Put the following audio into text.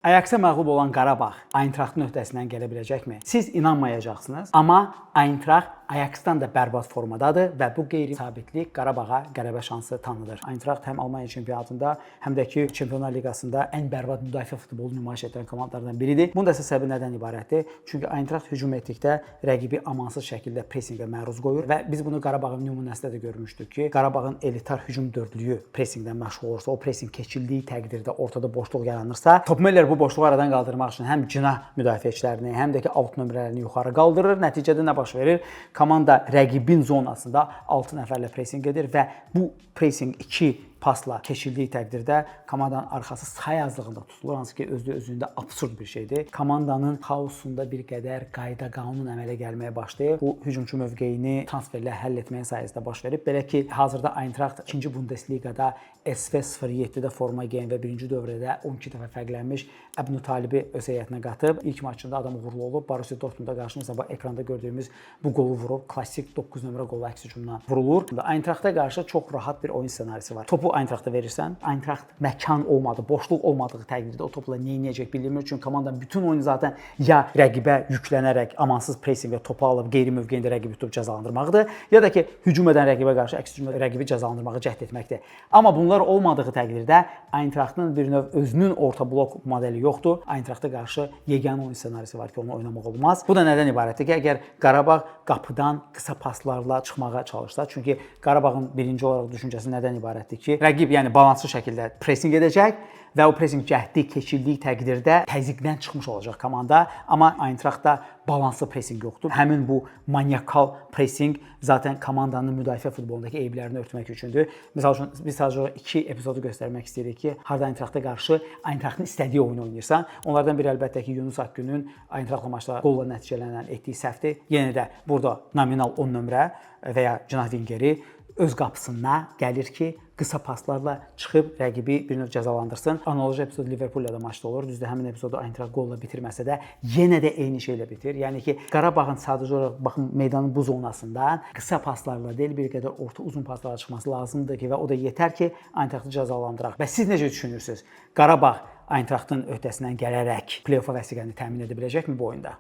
Ajaksa məğlub olan Qarabağ Eintrachtın öhdəsindən gələ biləcəkmi? Siz inanmayacaqsınız, amma Eintracht Ajaxdan da bərbad formadadır və bu qeyri-sabitlik Qarabağa qələbə şansı tanıdır. Eintracht həm Almaniya çempionatında, həm də ki Çempionlar Liqasında ən bərbad müdafiə futbolu nümayiş etdirən komandalardan biridir. Bunun da əsas səbəbi nədən ibarətdir? Çünki Eintracht hücum etdikdə rəqibi amansız şəkildə pressinqə məruz qoyur və biz bunu Qarabağın nümunəsində də görmüşdük ki, Qarabağın elitar hücum dördlüyü pressinqdən məşğul olursa, o pressing keçildiyi təqdirdə ortada boşluq yaranırsa, Toppmöller bu boşluğu aradan qaldırmaq üçün həm cinah müdafiəçilərini, həm də ki alt nömrələrini yuxarı qaldırır. Nəticədə nə baş verir? Komanda rəqibin zonasında 6 nəfərlə pressing edir və bu pressing 2 pasla keçildiyi təqdirdə komandanın arxası say azlığında tutulur, hansı ki özlü özlüyündə absurd bir şeydir. Komandanın xaosunda bir qədər qayda qanun əmələ gəlməyə başlayır. Bu hücumçu mövqeyini transferlə həll etməyin sayəsində baş verib. Belə ki, hazırda Eintracht 2-ci Bundesliqada SV 07-də forma geyən və birinci dövrədə 12 dəfə fərqlənmiş Əbnu Talibi öz heyətinə qatıb. İlk maçında adam uğurlu olub. Borussia Dortmunda qarşı sabah ekranda gördüyümüz bu qolu vurub. Klassik 9 nömrə qolu əks hücumdan vurulur. Eintracht-a qarşı çox rahat bir oyun ssenarisi var. Topu Eintracht-a verirsən, Eintracht məkan olmadı, boşluq olmadığı təqdirdə o topla nə edəcək bilinmir. Çünki komandanın bütün oyunu zaten ya rəqibə yüklənərək amansız pressinqlə topu alıb qeyri mövqeyində rəqibi tutub cəzalandırmaqdır, ya da ki hücum edən rəqibə qarşı əks hücumda rəqibi cəzalandırmağa cəhd etməkdir. Amma bunlar olmadığı təqdirdə Eintrachtın bir növ özünün orta blok modeli yoxdur. Eintracht-a qarşı yeganə oyun ssenarisi var ki, onu oynamaq olmaz. Bu da nədən ibarətdir ki, əgər Qarabağ qapıdan qısa paslarla çıxmağa çalışsa, çünki Qarabağın birinci olaraq düşüncəsi nədən ibarətdir ki, rəqib yəni balanslı şəkildə pressing edəcək və o pressing cəhdi keçildiyi təqdirdə təzyiqdən çıxmış olacaq komanda, amma Eintracht-da balanslı pressing yoxdur. Həmin bu maniakal pressing zaten komandanın müdafiə futbolundakı eyiblərini örtmək üçündür. Məsəl üçün biz sadəcə olaraq iki epizodu göstərmək istəyirik ki, harda Eintracht-a qarşı Eintracht-ın istədiyi oyunu oynayırsan. Onlardan biri əlbəttə ki, Yunus Akgünün Eintracht-la maçda qolla nəticələnən etdiyi səhvdir. Yenə də burada nominal 10 nömrə və ya cinah vingeri öz qapısına gəlir ki, qısa paslarla çıxıb rəqibi bir növ cəzalandırsın. Analoji epizod Liverpool-la da maçda olur. Düzdür, həmin epizodu Eintracht qolla bitirməsə də yenə də eyni şeylə bitir. Yəni ki, Qarabağın sadəcə olaraq baxın meydanın bu zonasından qısa paslarla deyil, bir qədər orta uzun paslarla çıxması lazımdır ki, və o da yetər ki, Eintracht-ı cəzalandıraq. Və siz necə düşünürsüz? Qarabağ Eintracht-ın öhdəsindən gələrək play-offa vəsiqəni təmin edə biləcəkmi bu oyunda?